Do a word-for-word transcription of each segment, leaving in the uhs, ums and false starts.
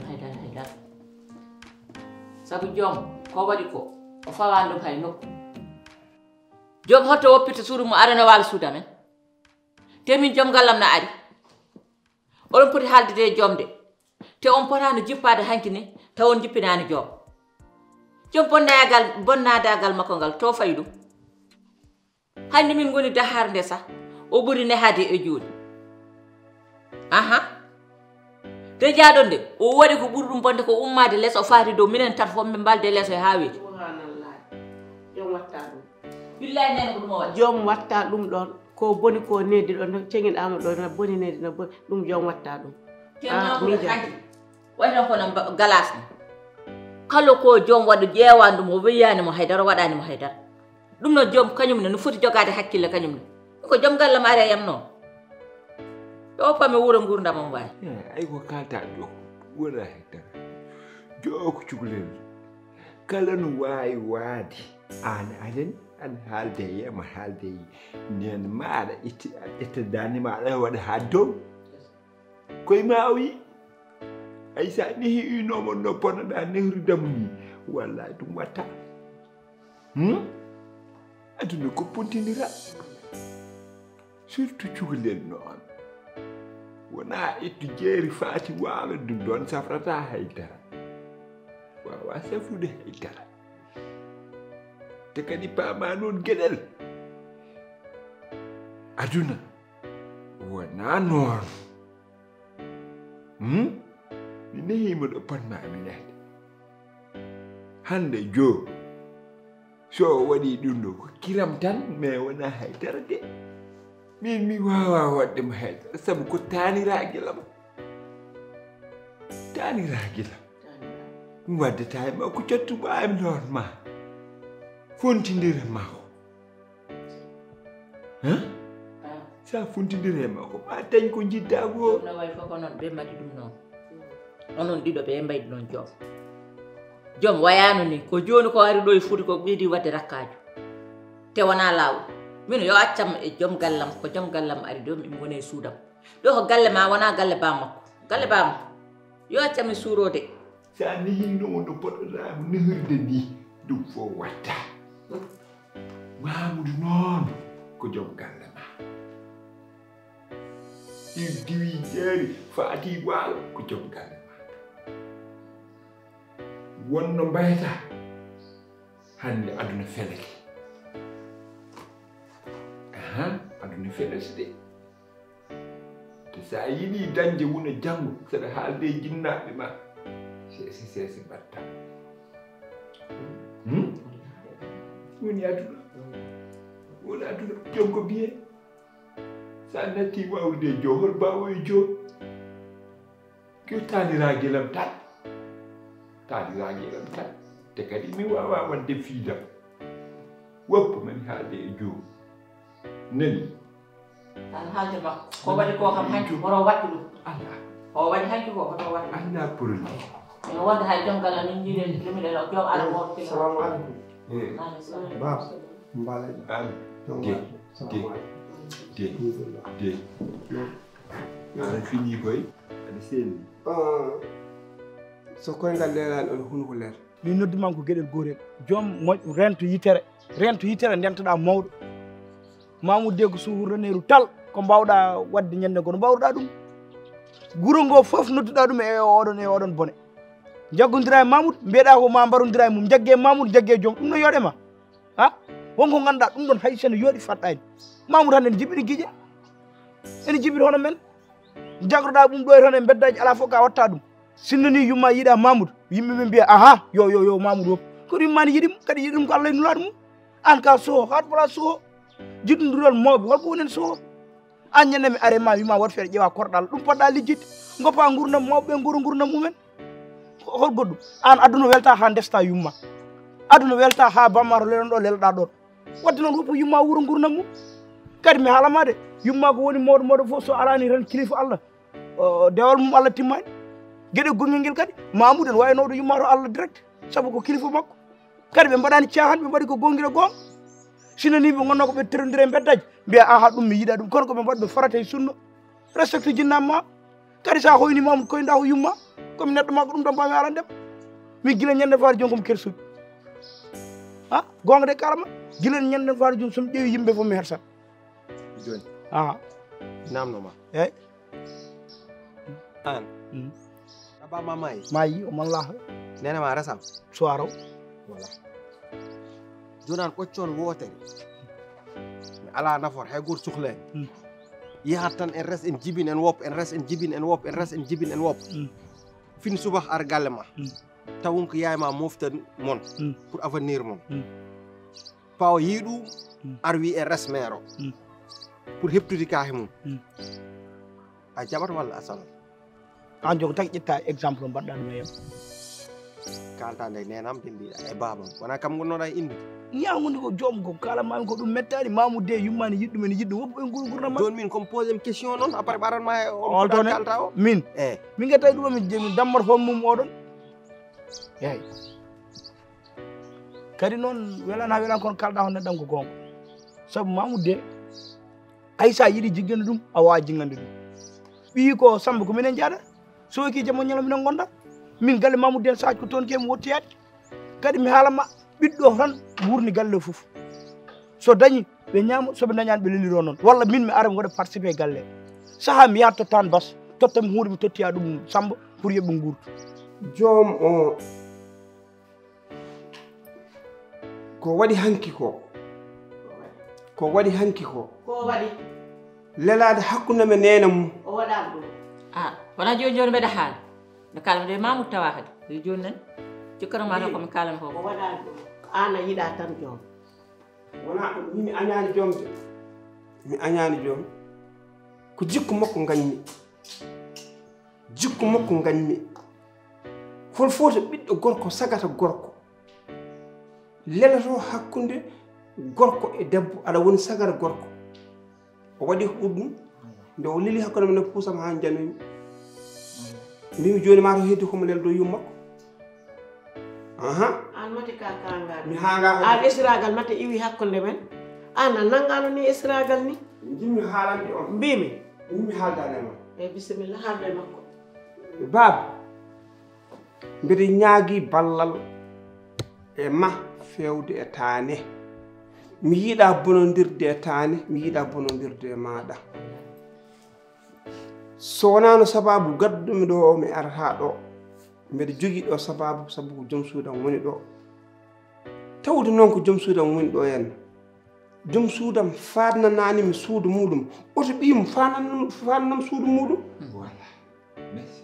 Haydara, haydara. Sabu joom, ko waɗi ko, o fawaani ɗum hay nokku. Joom, hoto woppita suudu mo arano waalo suudu amen. Te min joom ngallam na ari. Oɗon poti haaldude e joom de. Te on potaano jippaade hanki ni, taw on jippinaani joom. Joom bonnaagal, bonnaadaagal makko ngal, to fayi ɗum. Hannde min ngoni dahaar nde sah, o ɓuri nehaade e jooni. Aha. De jaaɗon de, o waɗi ko ɓuri ɗum bonde ko ummaade les o faati dow, minen tan fof min mbalde les o haa weeti. Subhanallah. Joom watta ɗum. Billahi nene ko ɗum o waɗi. Joom watta ɗum ɗon. Ko boni ko nedi ɗon, ceŋin ama ɗon, na boni nedi, na boni. Ɗum joom watta ɗum. Te Ah, mamuɗo miijo. Hanki. Wayi tan kono mba-, galas ni. Kala ko joom waɗa ƴeewaani ɗum, o weeyaani mo haydara, o waɗaani mo haydara. Ɗum noon joom kañum ne no foti jogaade hakkille kañum ne. Ko joom galle am ari e yam noon. Yo pame wuro nguurndam am waay. Eh, ay ko kalta ɗo, wona haydara. Jooko cukalel. Kala no waawi waade. Aan anen, aan haalde e yam, haalde e neen maaɗa, itti-, itta daande maaɗa, waɗa haa dow. Koye ma o yi. Ay sa nehi inomo no ponoɗa nehrude mo ni. Wallahi ɗum watta. Hmm? Aduna ko pontindira. Surtout cukalel noon. Wona ittu jeeri faati waalo ɗum ɗon safrata haydara. Wawa safrude haydara. Te kadi paama noon geɗel. Aduna. Wona noon. Hmm? Mi nehiima ɗo potmaa mi nehde. Hannde joo, so o waɗii ɗum ɗo, ko kiram tan, mais wonaa hay dara de. Min mi waawaa waɗde mo hay dara, sabu ko taaniraagilam. Taaniraagilam. Mi waddataa e makko, cottu ɓaami loon ma. Fontindire makko. Hein? Ah. Sa funtindire e makko, ma dañ ko jidda ko. Ɗum no wayi fof ko noon, ɓe mbaɗi ɗum noon. Onon ɗiɗo ɓe mbaydi noon joom. Joom wayaano ni, ko jooni ko ari ɗo e Fuuta ko ɓeydi waɗde rakkaajo. Te wonaa laawol. Min yo accam e joom gallam, ko joom gallam ari ɗo, min ngoni e suudam. Ɗo ko galle ma, wonaa galle baa makko. Galle baa makko. Yo accam e suuroode. Sa nehiino mo no poɗɗoɗaa mo nehirde ni, ɗum fof watta. Mamudu noon ko joom galle ma. Ɗi diwi jeeri faati waalo ko joom galle ma. Wonno mbayata hannde aduna felake. Aha, aduna felake de. Te sa yiɗi dañde wona janngo, saɗa haalde e jinnaaɓe ma. Seese, seese mbatta. Hmm? Woni aduna. Woni aduna. Joom ko biye. Sa natti wawrude e joo, hol bawo e joo? Ko taaniraagilam tan. Taaniraagilam tan. Te kadi mi wawa wadde fiidam. Woppa mami haalde e joo. Nani? An haalde makko. Ko waɗi ko kam hanki, hoto wattu ɗum. Allah. Ko waɗi hanki ko, hoto wattu ɗum. Allah problème. Ene wonde hay joom galle min njiiɗen, lumiɗen o joom ala mo kila. Salamu aleykum. Eh. Aleykum salam. Baba, mbaleɗo. An. Joom De. galle. De. Salamu aleykum. De. Alhamdulillah. De. No. Aɗa fini koy, aɗa selli. Ah, so koyngal leelaani, on hunuko leer. Min noddi ma ko geɗel gootel. Joom moƴƴo, reento yitere. Reento yitere, ndentoɗaa mawɗo. Mamoudou de ko suhurdaneeru tal. Ko mbaawɗaa waɗde ñande goo, no mbaawruɗaa ɗum. Guro ngoo fof nodduɗaa ɗum e oɗon, e oɗon bone. Njaggondiraa e Mamoudou, mbiyeɗaa ko ma mbarondiraa e mum. Njaggee Mamoudou, njaggee joom. Ɗum no yooɗe ma. Ha? Won ko ngannduɗaa ɗum ɗon hay so no yooɗi faɗɗaani. Mamoudou hannde ne jibini giƴe. Ene jibini hono men. Jagroɗaa ɗum ɗo e toon e mbeddaaji alaa fof ka watta ɗum. Sinno ni yumma yiɗa Mamoudou, yimɓe ɓe mbiya, "Aha, yo, yo, yo Mamoudou woppu." Kono yumma ne yiɗi mo, kadi yiɗi ɗum ko Allah e nulaaɗo mum. Aan ka soho, haat pala soho. Jiɗndural mawɓe, holko woni heen soho? Aan ñande mi are ma, wima waɗ feere ƴeewa korɗal, ɗum poɗɗa lijjitde. Ngoppa nguurndam mawɓe ɓe, nguura nguurndam mumen. Ko hol goɗɗum? Aan aduna welta haa ndesta yumma. Aduna welta haa bamma to lelon ɗo lelɗa ɗon. Wadde noon woppu yumma wuuro nguurndam mum. Kadi mi haalama de, yumma ko woni mawɗo mawɗo fof so alani tan kilifa Allah. O, dewal mum Allah timmaani. Geɗe gonngel ngel kadi, Mamoudou en wawi nawde yumma to Allah direct, sabu ko kilifa makko. Kadi ɓe mbaɗani caahan, ɓe mbaɗi ko gonngel e goonga. Sinno ni ɓe ngonno ko ɓe terondira e mbeddaji, mbiya, "Aha, ɗum mi yiɗa ɗum." Kono ko ɓe mbaɗi ɓe farata e sunna. Respecte jinnaaɓe ma. Kadi sa hoyni Mamoudou koynda ko yumma. Komi neɗɗo makko, ɗum tan mbawmi haalande mo. Min gila ñande faade jooni komi kersuɗo. Ha? Goonga de kaalama. Gila ñande faade jooni somi ƴeewi yimɓe fof mi hersan. Jooni. Ha. Namno ma. Eyyi. An. Mm. Abba ma maayi. Maayi, o man laaha. Neene ma resam. Suwaro. Voilà. Jooni an ɓoccon wootere. Mi alaa nafoore, hay gooto suklaani. Mm. Yahat tan en res en jibin en wop, en res en jibin en wop, en res en jibin en wop. Mm. Fin subaka ar galle ma. Mm. Tawon ko yaay ma moftan mon. Mm. Pour avenir mon. Mm. Pawo yi ɗum, mm, ar wi e res meero. Mm. Pour heɓtude kaahe mum. Mm. A jaɓat walla a salat? An jogo tan ƴetta exemple mbaɗɗa ɗum e yam. Kalta nde nenam de mbiɗa e babam. Wona kam gonnoɗa e inde. Ñagude ko joom ko kala mami ko ɗum mettani mamu de yummani yiɗɗum ene yiɗɗum woppu ɓe gurgurna ma. Joni min comme pose mi question noon après ɓaran ma e on oltone kalta o. Min. Eh. Min getta e ɗum min jemi dammat hon mum oɗon. Eyyi. Kadi noon welana welan kono kalɗa hon neɗɗam ko gonga. Sabu mamu de hay sa yiɗi jiggande ɗum a wawa jingande ɗum. Ɓiyi ko Samba ko minen jaada. Soki jamma ñala minen gonda. Min galle Mamoudou den saaj ko toon ke mi wottoyaade. Kadi mi haalama ɓiɗɗo tan wurni galle fof. So dañi ɓe ñaama, so ɓe dañani ɓe leliro noon. Walla min mi ara mi waɗa participer e galle. Saha mi yahat tottan bas, totta mi huunde mi tottiya ɗum Samba pour yoɓe nguurtu. Joom o Ko waɗi hanki ko? Ko waɗi hanki ko? Ko waɗi? Lelaade hakkunde men neene mum. O waɗaani ɗum. A wona jooni jooni mbeɗa haala. No kaalmi de Mamoudou tawa kadi. Yo jooni nani. Cikkano ma tan ko mi kaalmi ko. O waɗaani ɗum. Aan a yiɗa tan joom. Wona ɗum, min mi añaani joom de. Mi añaani joom. Ko jikku makko ngañmi. Jikku makko ngañmi. Hol fota ɓiɗɗo gorko sagata gorko? Lelato hakkunde gorko e debbo, aɗa woni sagata gorko. O waɗi ko ɓuri ɗum. Nde o leli hakkunde men e puusam haa janoyi. Mbimi jooni ma to heddi ko mo leldo yumma ko. Aha. An mate ka kanga. Mi hanga ko. An esiragal mate iwi hakkunde men. An a nangano ni esiragal ni. Jimmi haalande on. Mbimi. Jimmi haaldane ma. E bisimilla haalde makko. Baaba. Mbeɗa ñaagi ballal e ma fewde e taane. Mi yiɗa bonondirde e taane, mi yiɗa bonondirde e maaɗa. So wonano sababu gadduɗomi ɗo mi arata ɗo, mbeɗa jogii ɗo sababu, sabu ko joom suudam woni ɗo. Tawde noon ko joom suudam woni ɗo henna. Joom suudam faadnanaani mi suudu muɗum. Oto ɓiyum faadnanam suudu muɗum. Voilà. Merci.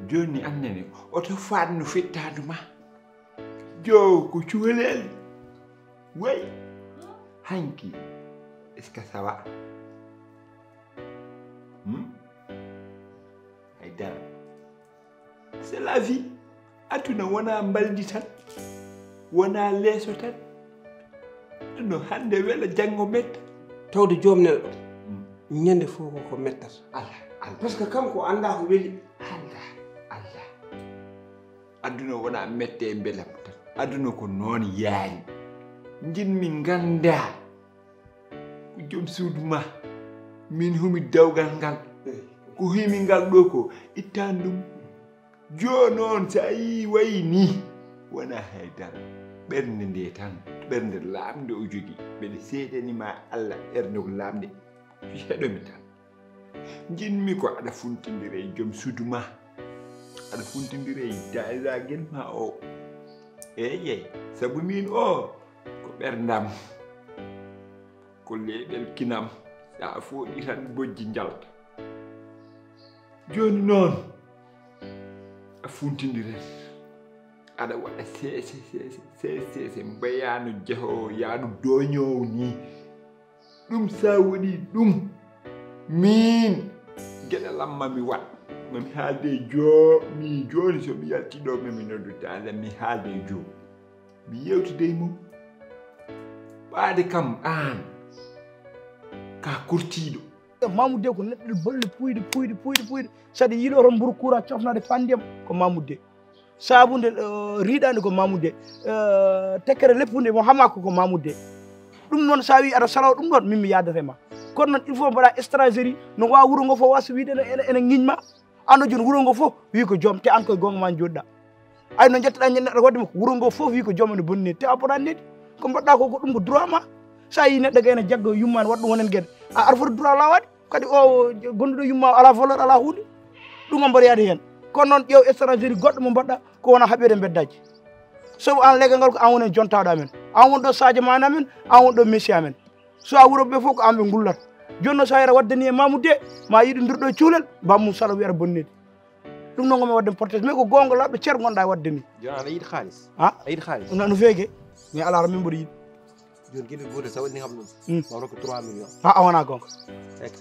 Jooni annene oto faadnu fettaandu ma. Jowo ko cukalel. Way. Hanki. Est-ce que ça va? Hmm? Hay dara. C'est la vie. Aduna wona mbaldi tan. Wona leeso tan. Aduna hannde wela janngo metta. Tawde joom nelɗo. Mm. Ñande fof koko mettata. Allah, Allah. Parce que kanko annda ko weli. Allah, Allah. Aduna wona mette e mbelam tan. Aduna ko noon yaari. Jinmi ngannda. Ko joom suudu ma. Min humi dawgal ngal. Ko himi ngal ɗo ko ittan ɗum. Jooni noon so a yii wayi nii wona hay dara. Ɓernde nde tan, ɓernde laaɓnde o jogii. Mbeɗa seedani ma Allah ɓernde ko laaɓnde. Heɗomi tan. Njiɗmi ko aɗa funtindira e joom suudu ma. Aɗa funtindira e daaliragel ma o. Eey, eey, sabu miin o ko ɓerndam. Ko leeɓel kinam. Sa fooɗi tan bojji njalta. Jooni noon a funtindirat. Aɗa waɗa seese seese seese seese mbayano jehoowo yaadu dooñoowo nii. Ɗum sa waɗi ɗum miin geɗalam ma mi waɗ. Ma mi haalde e joo mi jooni so mi yalti ɗo ma mi noddu taala mi haalde e joo. Mi yewtida e mum. Ɓaade kam aan ka kurtiiɗo. Mamoudou de ko neɗɗo bolle puyɗe puyɗe puyɗe puyɗe. Saɗa yiilo tan mburu kuura cofnade fandiyam ko Mamoudou de. Sabunde eh, riiɗande ko Mamoudou de. Eh, tekkere leppunde mo hamako ko Mamoudou de. Ɗum noon sa wi aɗa salaw ɗum ɗon min mi yadata e ma. Kono noon il faut mbaɗa stratégie no wawa wuro ngo fof wasa wiide ene ene ene ŋiñma. An o jooni wuro ngo fof wi ko joom, te an koye goonga ma njooɗɗa. Ay no njettoɗa ñande neɗɗo wadde mo ko wuro ngo fof wi ko joom ene bonni nedi. Te a bonani nedi. Ko mbaɗɗa ko, ko ɗum ko droit ma. Sa yi neɗɗo gayna jagga yummani waɗa ɗum wonen gueɗe. A arfori droit lawaɗi. Kadi o gonduɗo yumma ala valeur ala hunde. Ɗum a mbaɗa yaade hen. Kono noon ƴeew étranger goɗɗo mo mbaɗɗa ko wona haɓede beddaji. Sabu an leggal ngal ko an woni jontaɗo amen. An woni ɗo Sadio Mané amen, an woni ɗo Messi amen. So a wuro ɓe fof ko an ɓe ngullata. Joni noon so a yara waddani e Mamoudou de, ma yiɗo ndirɗo e cuhlel, bammu sala wiyata bonnede. Ɗum noon ngomi wadde protest, mais ko goonga laɓɗo ceer gonɗa e wadde ni. Joni aɗa yiɗi xaalis? Ha? A yiɗi xaalis? No, no feege, mais ala to min mboɗo yiɗi. Joni gueɗel gotel sa waɗani kam ɗum, hmm, ma rokko trois millions. Ha, a wona goonga. Ek,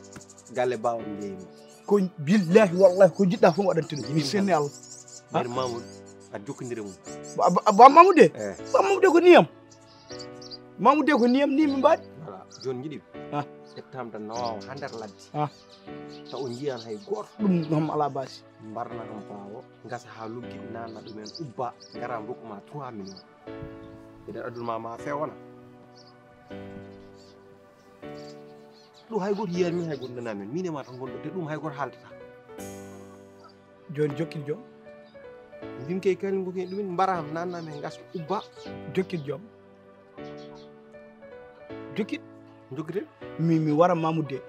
galle bawo ndeemi. Ko billahi wallahi ko jiɗɗa fof waɗante ɗum. Mi senni Allah. Mayre Mamoudou, a jokkondire mum. Ba Mamoudou de? Eh. Ba Mamoudou de ko niyam. Mamoudou de ko niyam ni min mbaɗi. Voilà, joni jiɗi. Ah. Ƴettam tan nawa o ha nder ladde. Ah. Taw o jiyan hay goto. Ɗum ɗum ala basi. Mbarna kam bawo, gasa ha luggi, nanna ɗumen ubba, garam rokkuma trois millions. Eɗen aduna ma ma fewona. Ɗum hay goto yiyani min, hay goto nana min. Min e ma tan gonɗo, te ɗum hay goto haaltata. Joni jokkil joom. Mbimi kay kañum ko ken ɗumen mbara ham nanna men gas ubba. Jokkil joom. Jokkil. Jokkite? Mi, mi wara Mamoudou de.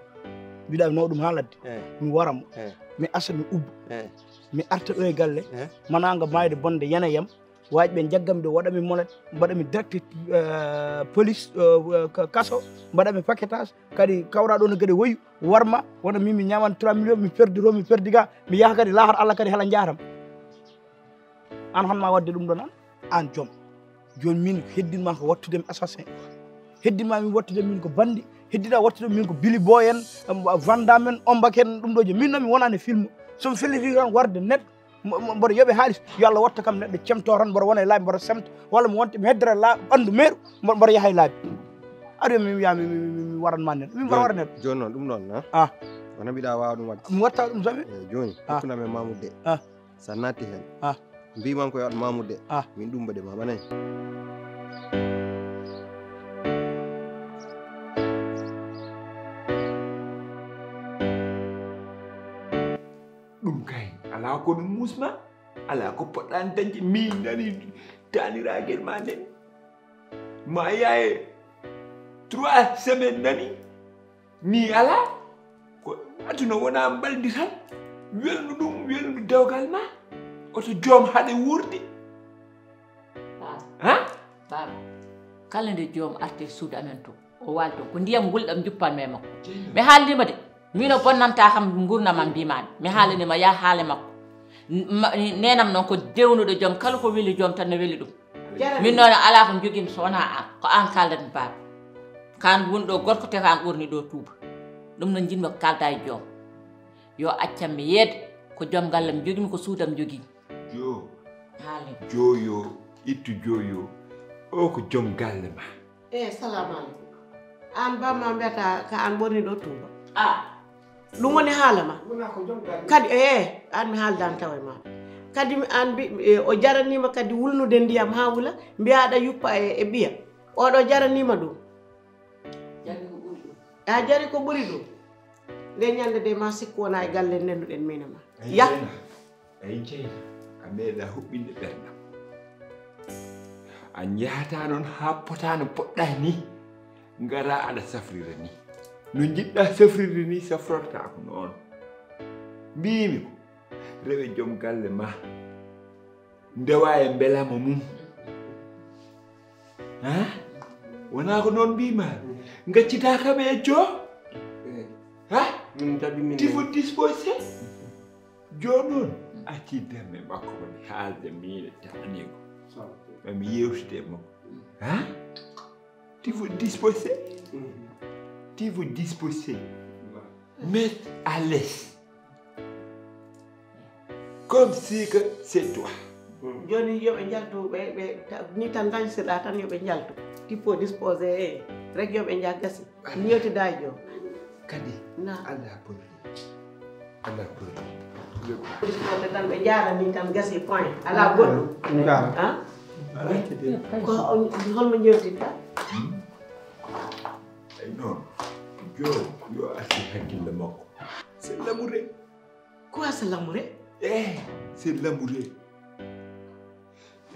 Mbiɗa nawa ɗum ha ladde. Eh. Mi wara mo. Eh. Mi asa mi ubba. Eh. Mi arta ɗo e galle. Eh. Mananga mayde bonde yana yam. Waaj ɓe jaggami ɗo waɗami monet, mbaɗami direct, eh, police, eh, ka-, kaso, mbaɗami paquetage, kadi kawra ɗo no gede woyu, warma, wona min mi ñaman trois millions, mi perdi to, mi perdi ga, mi yaha kadi lahar Allah kadi hala jahatam. An hon ma wadde ɗum ɗon an, an joom. Joni min heddinma ko wattude mi assassin. Heddinma min wattude min ko bandi, heddina wattude min ko Billy Boy en, em, Van Damme en, Ombak en, ɗum ɗo je. Min noon mi wonani film. So mi felliti tan warde net, Mo-, mo-, mboɗo yoɓe haalis, yo Allah watta kam neɗɗo cemto tan, mboɗo wona e laabi, mboɗo semta, walla mi wonta mi heddora la-, ɓanndu meeru, mboɗo, mboɗo yaha e laabi. Aɗa mi wiya mi, mi, mi, mi waran ma neɗɗo, min mbaɗa wara neɗɗo. Joni noon, ɗum noon, ha? Ah. Wona mbiɗa waawa ɗum waɗde. Mi watta ɗum jamais. Eh, joni, ah, hokkunam e Mamoudou de. Ah. Sa natti hen. Ah. Mbimam ko yo waɗ Mamoudou de. Ah. Min ɗum mbaɗe ma, manay. Ɗum kay, alaa ko ɗum musma, alaa ko poɗɗa dañde. Min nani taniraagal ma nden. Ma yaye trois semaines nani, mi alaa. Ko aduna wona mbaldi tan. Welnu ɗum, welnu dewgal ma. Oto joom haɗe wuurdi. Baaba. Ha? Baaba, kala nde joom arti e suudu amen to, o waali toon. Ko ndiyam ngulɗam njuppanmi e makko. Mi haalnima de. Min o bonnanta kam nguurndam am mbimaami. Mi haalanima, yaa haale makko. N-, ma-, nenam noon ko dewnuɗo joom, kala ko weli joom tan no weli ɗum. Min noon alaa ko njogiimi so wonaa aan. Ko aan kaaldatmi baaba. Ko aan woni ɗo gorko te ko aan ɓurni ɗo tuuba. Ɗum noon njiɗmi ko kaalda e joom. Yo accam mi yeede ko joom ngallam njogiimi, ko suudam njogiimi. Joo. Haali. Joo yo, ittu joo yo. O ko joom galle ma. Eh, salamu aleykum. An bamma mbiyata ka an ɓorni ɗo tuuba. Ah. Ɗum woni haala ma. Wona ko joom galle. Kadi, eh, an mi haaldan tawa e ma. Kadi mi an mbi-, eh, o jaranima kadi wulnude ndiyam ha wula, mbiya aɗa yuppa e, e ɓiya. Oɗo jaranima ɗum. Jari ko ɓuri ɗum. A jari ko ɓuri ɗum. Nde ñande de ma sikku wona e galle ndenduɗen min e ma. Ay, yah. Jeyna. Ay, Jeyna. A meeɗa huɓɓinde ɓerɗam. A njahata noon haa pota no poɗɗa ni. Ngara aɗa safrira ni. No njiɗɗa safrirde ni safrorta ko noon. Mbiimi ko rewe joom galle ma. Ndewa e mbelamo mum. Ha? Wona ko noon mbima? Ngaccita kam e jo? Ha? Min tabi min. Tifo disposé? Jo noon. Acci demme makko woni haalde miile taanigo. Mami yewtide e makko. Ha? Tifo disposé? Tifo disposé? Mettre à l'aise. Comme si que c'est toi. Joni yo ɓe njaltu, ɓe, ɓe, ta-, ni tan dañsirɗa tan yo ɓe njaltu. Tippo disposé, eh, rek yo ɓe njah gasi. Ñewtida e joom. Kadi, na. Ala problème. Ala problème. Disposé tan ɓe njaara ni tan gasi point. Ala goɗɗum. Njaara. Ha? Ala kadi. Ko on, holmo ñewtitta? Hmm? Ay noon. Jo, yo arti hakkille makko. C'est l'amour. Quoi, c'est l'amoureux? Eh, c'est l'amoureux.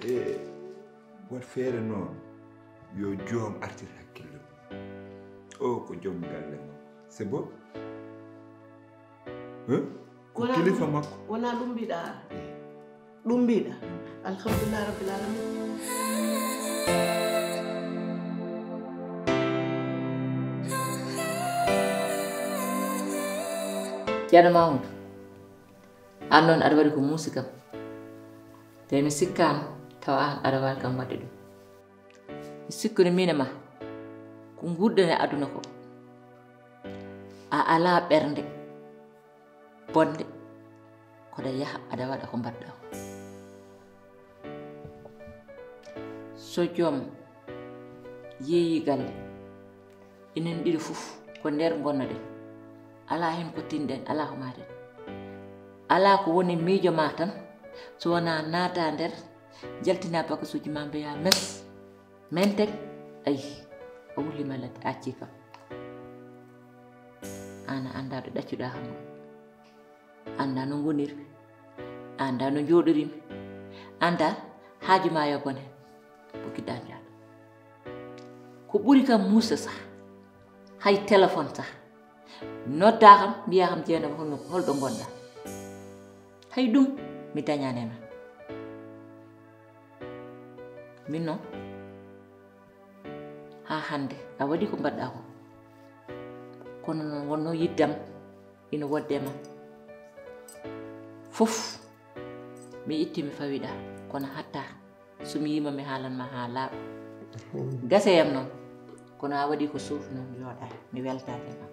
Eh, wat feere noon, yo joom artir hakkille mum. O ko joom galle ko. C'est beau. Hein? Ko kilifa makko. Wona ɗum mbiɗa. Ɗum mbiɗa. Alhamdulillah rabbil alamin. Ceerno Mamoudou, aan noon aɗa waɗi ko muusi kam. Te mi sikkaano tawa aan aɗa waawi kam waɗde ɗum. Mi sikkuno miin e ma ko nguurɗen e aduna ko. A alaa ɓernde bonde, koɗa yaha aɗa waɗa ko mbaɗɗa ko. So joom yeeyi galle, enen ɗiɗo fof ko nder ngonnoɗen. Alaa heen ko tinɗen, alaa ko maaten. Alaa ko woni miijo ma tan so wonaa naata nder, jaltina bakasuuji ma mbiya mes. Menten, ayi, a wullima ladde, a accii kam. Aan a anndaa ɗo ɗaccuɗaa kam. Anndaa no ngonirmi. Anndaa no njooɗorimi. Anndaa haaju ma yo bon heen. Ko giɗɗaa njaaɗo. Ko ɓuri kam muusa sah. Hay téléphone sah. Noddaa kam, mbiyaa kam Jeynaba holno, holɗo ngonɗaa. Hay ɗum mi dañaani e ma. Min noon, haa hannde a waɗi ko mbaɗɗaa ko. Kono noon wonno yiddam ina woɗde ma. Fof mi itti mi fawiɗa, kono hatta so mi yima mi haalan ma haa laaɓa. Gase yam noon, kono a waɗi ko suufi noon, yooɗa, mi weltaaki ma.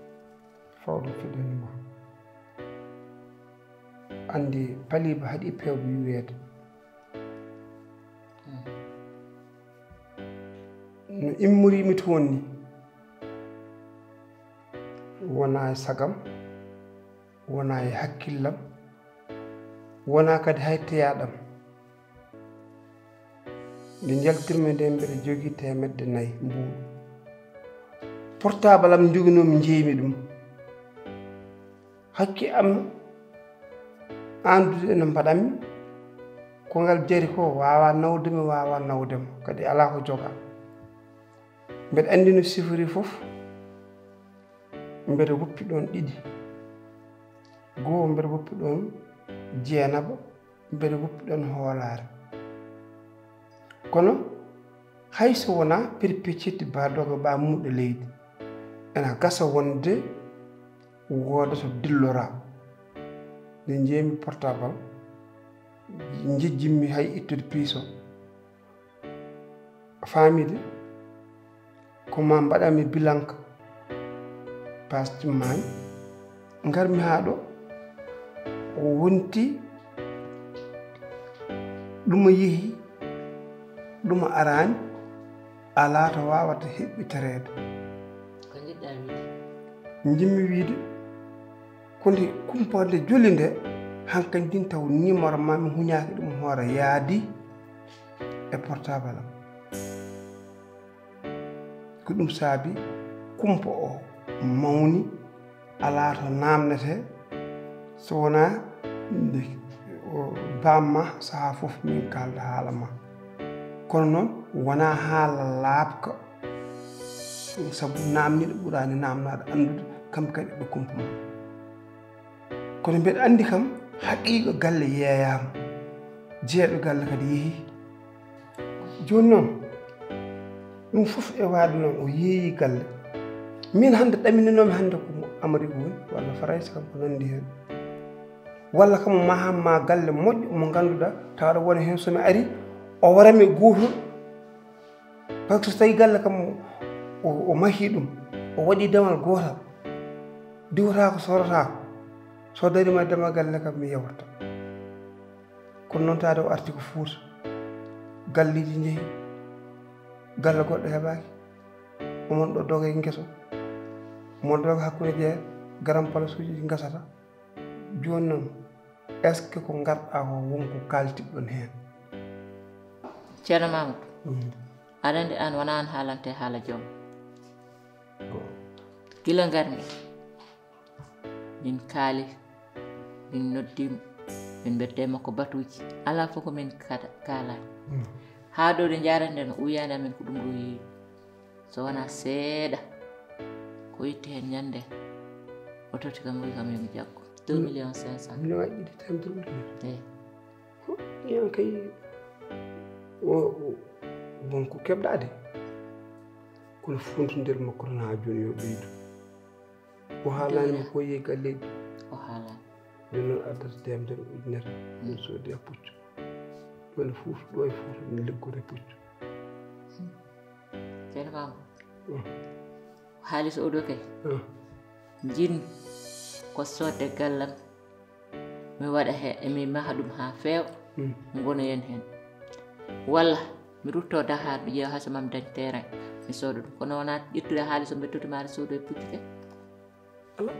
Fawɗo fiɗanima. Anndi paliba haɗi pewɓe wiweede. No immoriimi toon ni, wonaa e sagam, wonaa e hakkillam, wonaa kadi hay teyaaɗam. Nde njaltirmi nde mbeɗa jogii teemedde nayi mbuuɗu. Portable am njoginoomi njeeymi ɗum. Hakke am anndude no mbaɗanmi, ko ngal jari ko waawaa nawde mi, waawaa nawde mo, kadi alaa ko jogaa. Mbeɗa anndi no sifori fof, mbeɗa woppi ɗoon ɗiɗi, goo mbeɗa woppi ɗoon Jeenaba, mbeɗa woppi ɗoon hoolaare. Kono hay so wonaa perpétuité ba doga ba muɗɗa leydi, ena gasa wonde wooda to dilloraa. Nde njeeymi portable, njejjimmi hay ittude piiso. Faamide ko ma mbaɗanmi bilanka. Pas timmaani, ngarmi haa ɗo, o wonti ɗuma yehi, ɗuma araani, alaa to waawata heɓɓitareede. Ko njiɗɗaa wiide? Njiɗmi wiide ko nde kumpa nde joli nde, hankadi ndin taw numéro ma mi huñaaki ɗum hoore yaadi e portable am. Ko ɗum saabi kumpa o mawni, alaa to naamnetee so wonaa nde bamma sahaa fof min kaalda haala ma. Kono noon wonaa haala laaɓka, sabu naamniiɗo ɓuraani naamnaade anndude, kam kadi ɓe kumpa mum. Kono mbeɗa anndi kam haqiiqa galle yeeyaama, jeeɗo galle kadi yehi. Jooni noon ɗum fof e waade noon o yeeyi galle. Min hannde ɗaminanoomi hannde ko mo Amérique woni walla Farayse kam ko nanndi heen. Walla kam o mahan ma galle moƴƴo mo ngannduɗaa tawa aɗa wona heen so mi ari o warami gootol. Par ce que so tawi galle kam o mahi ɗum o waɗi damal gootal diwata ko sorata ko so darima damal galle kam mi yawta. Kono noon taade o arti ko Fuuta, galleeji njehi, galle goɗɗo heɓaaki, omon ɗo doga e ngeso, omon doga hakkunde jeere, garan palasuuji ɗi ngasata. Jooni noon est ce que ko ngarɗaa ko won ko kaaltiɗon heen? Ceerno Mamadou, aɗa anndi aan wona aan haalante haala joom. Gila ngarmi min kaali Min noddi mo, min mbeddi e makko batuuji. Alaa fof ko min kada-, kaalaani. Haa ɗo ɗe njaarande no uyaani amen ko ɗum ɗo yeeyi. So wonaa seeɗa, ko itti heen ñande, o totti kam, o wi kam yo mi jaggu. Deux millions cinq cent. Million aji ɗiɗi teemedere ujunere. Eey. Yan kay, o, o, won ko keɓɗaa de. Kono fuuntu nder makko tan haa jooni yo ɓeydu. O haalaani mo ko yehi galleeji. O haalaani. Nden noon addata teemedere ujunere. Min soodi e puccu. Ɗo e Fuuta, ɗo e Fuuta, min liggori e puccu. Ceerno Mamadou. Haalis oɗo kay. Njin ko soodde gallam. Mi waɗa he, emi maha ɗum haa feewa. Ngonoyen heen. Walla mi rutto Dakar, mi ƴeewa haalis am, mi dañ terrain, mi sooda ɗum. Kono wonaa ƴettude haalis o, mbettudi maare soodo e puccu ke. Ala.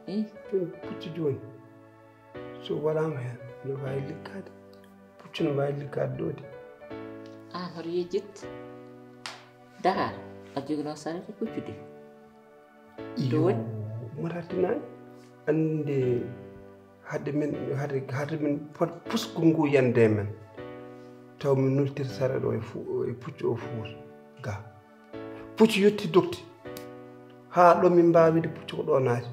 Eey. Ɗum puccu jooni. So waɗaama heen, no waawi liggaade. Puccu no waawi liggaade ɗo de. Aan hoto yejjit. Dakar, a joginoo sarete puccu de. Iyo, ɗo woni? Matattinaani. Annde hade min, hade, hade min pot-, pusgo ngu yande men. Taw min nultir sare ɗo e fu-, e puccu o Fuuta ga. Puccu yotti dogti. Haa ɗo min mbaawide puccu ko ɗo naati.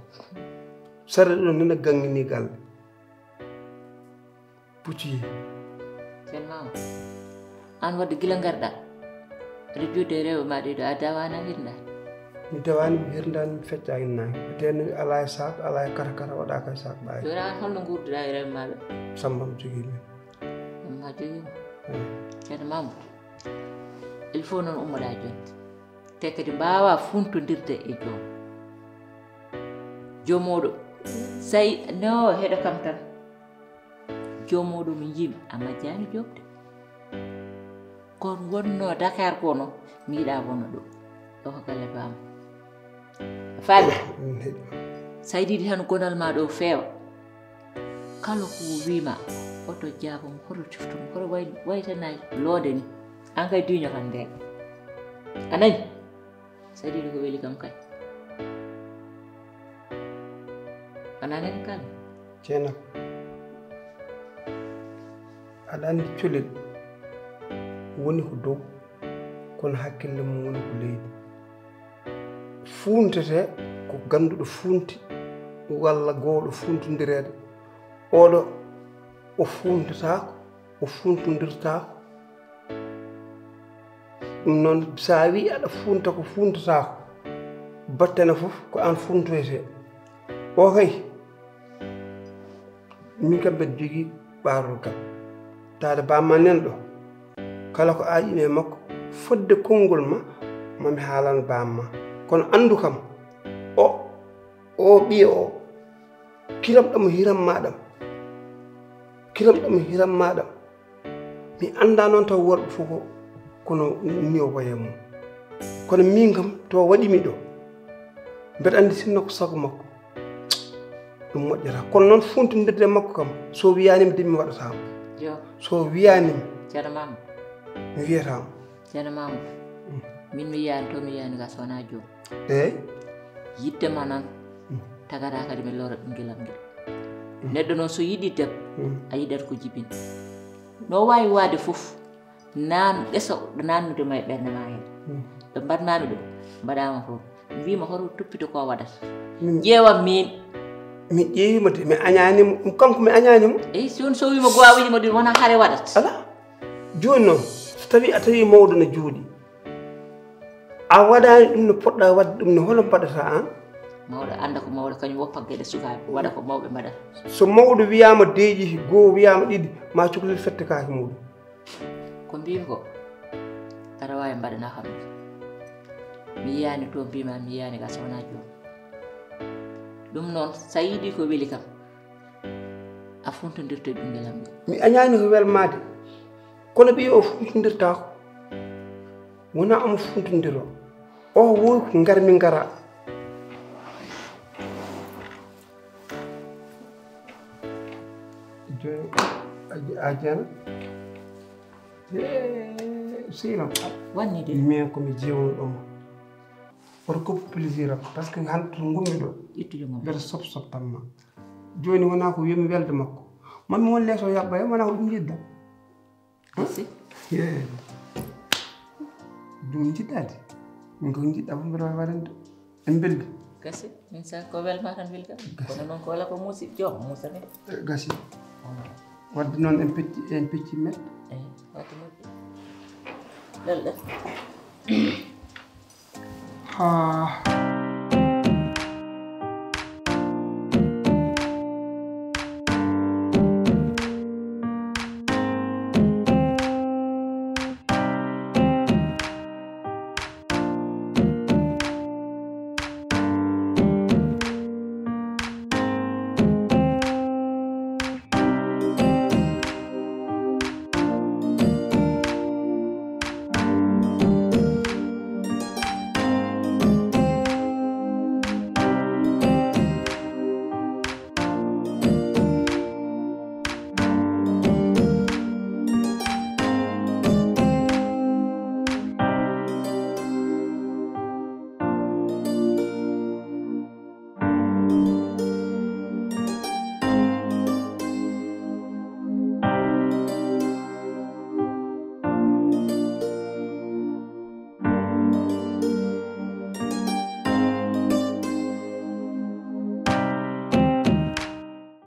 Sare ɗo nana gangini galle. Puccu yehi. Ceerno Mamadou, aan wadde gila ngarɗaa, aɗa jooɗi e rewɓe ma ɗiɗo, a dawaani a hirndaani? Mi dawaani, mi hirndaani, mi feccaaki naange. Tee no alaa e saak, alaa e kata kata, waɗaaka e saak ɓaari. Jooni aan holno nguurduɗaa e rewɓe ma ɓe? Samba mo jogii min. Samba jogii mo? Eey. Ceerno Mamadou, il faut noon ummoɗaa jooni. Te kadi mbaawaa funtondirde e joom. Jomooɗo, so a yi-, no, heɗo kam tan. Jomooɗo mo njiimi, a majjaani joom de. Kon wonno Dakar kono, mi yiɗaa wonno ɗo. Ɗo ko galle baam. A faami? Saydi yiɗi tan gonal ma ɗo feewa. Kala ko o wiima, hoto jaabo mo, hoto ciftu mo, hoto way-, waytanaay loonde ni. An kay duño kan nde. A nani? Saydi yiɗi ko weli kam kay. A nanani kan? Ceerno, aɗa anndi colel woni ko dow, kono hakkille mum woni ko leydi. Fuuntete ko gannduɗo fuunti walla gowɗo fuuntondireede. Oɗo o fuuntataako, o fuuntondirtaako. Ɗum noon, so a wii aɗa fuunta ko fuuntataako, battane fof ko aan fuuntoytee. O kay, min kam mbeɗa jogii ɓaarorgal. Taade baam ma nan ɗo, kala ko a yiɗi e makko, fodde konngol ma, ma mi haalan baam ma. Kono anndu kam, o, o ɓiya o, kiram ɗam hiram ma ɗam. Kiram ɗam hiram ma ɗam. Mi anndaa noon taw worɓe fof ko, kono ni o wayi e mum. Kono miin kam, to waɗi mi ɗo, mbeɗa anndi sinno ko sago makko, ɗum moƴƴata. Kono noon, fuuntondirde e makko kam, so wiyaani mi de, mi waɗataa mo. Yo. So wiyaani mi, Ceerno Mamadou, mi wiyataa mo. Ceerno Mamadou, min mi yiyaani to, mi yiyaani ga so wonaa joom. Eey. Yiɗde ma noon, tagata kadi mi lora ɓingelam ngel. Neɗɗo noon so yiɗi debbo, a yiɗat ko jibini. No waawi waade fof, naan ɓeso ɗo naannude ma e ɓernde ma heen. Ɗo mbaɗmaami ɗum, mbaɗaama fof. Mbiima hoto toppito ko waɗata. Ƴeewam miin. Mi ƴeewiima de, mi añaani mo. Ɗum kanko mi añaani mo. Eyi, so, so wiima gowaa wiɗi mo ɗin, wonaa hare waɗat. Alaa. Jooni noon, so tawii a tawii mawɗo no jooɗi, a waɗaani ɗum no poɗɗaa waɗde ɗum ne, holo mbaɗataa aan? Mawɗo annda ko mawɗo, kañum woppa geɗe sukaaɓe, waɗa ko mawɓe mbaɗata. So mawɗo wiyaama deeƴi goo, wiyaama ɗiɗi, ma cukalel fette kaake muɗum. Ko mbiimi ko, aɗa waawi mbaɗanaa kam ɗum. Mi yiyaani to, mbiima mi yiyaani ga so wonaa joom. Ɗum noon, so a yiɗii ko weli kam, a funtondirto e ɓinngel am. Mi añaani ko welmaade, kono ɓiya o funtondirtaako. Wonaa omo funtondiro. O wowi ko ngar mi ngara. Jooni, a, a jeena? Ee, seyram. Wanni de. Min ko mi jeewnuɗo ma. Oto ko plaisir am, parce que hannde to ngummi ɗo. Ittude ngam. Mbeɗa sob sob tan ma. Jooni wonaa ko wiyami welde makko. Mami won lees o yaɓɓa e wonaa ko ɗum njiɗda. Gasi. Ɗum njiɗɗaade. Min ko njiɗɗa fof mbeɗa waawi waɗande. En mbeldi. Gasi. Min sa ko welma tan welga. Kono noon ko wala ko muusi joom muusani. Gasi. Wadde noon en pecci en pecci met. Eyi, wadde moƴƴi. Ɗelɗe. Haa.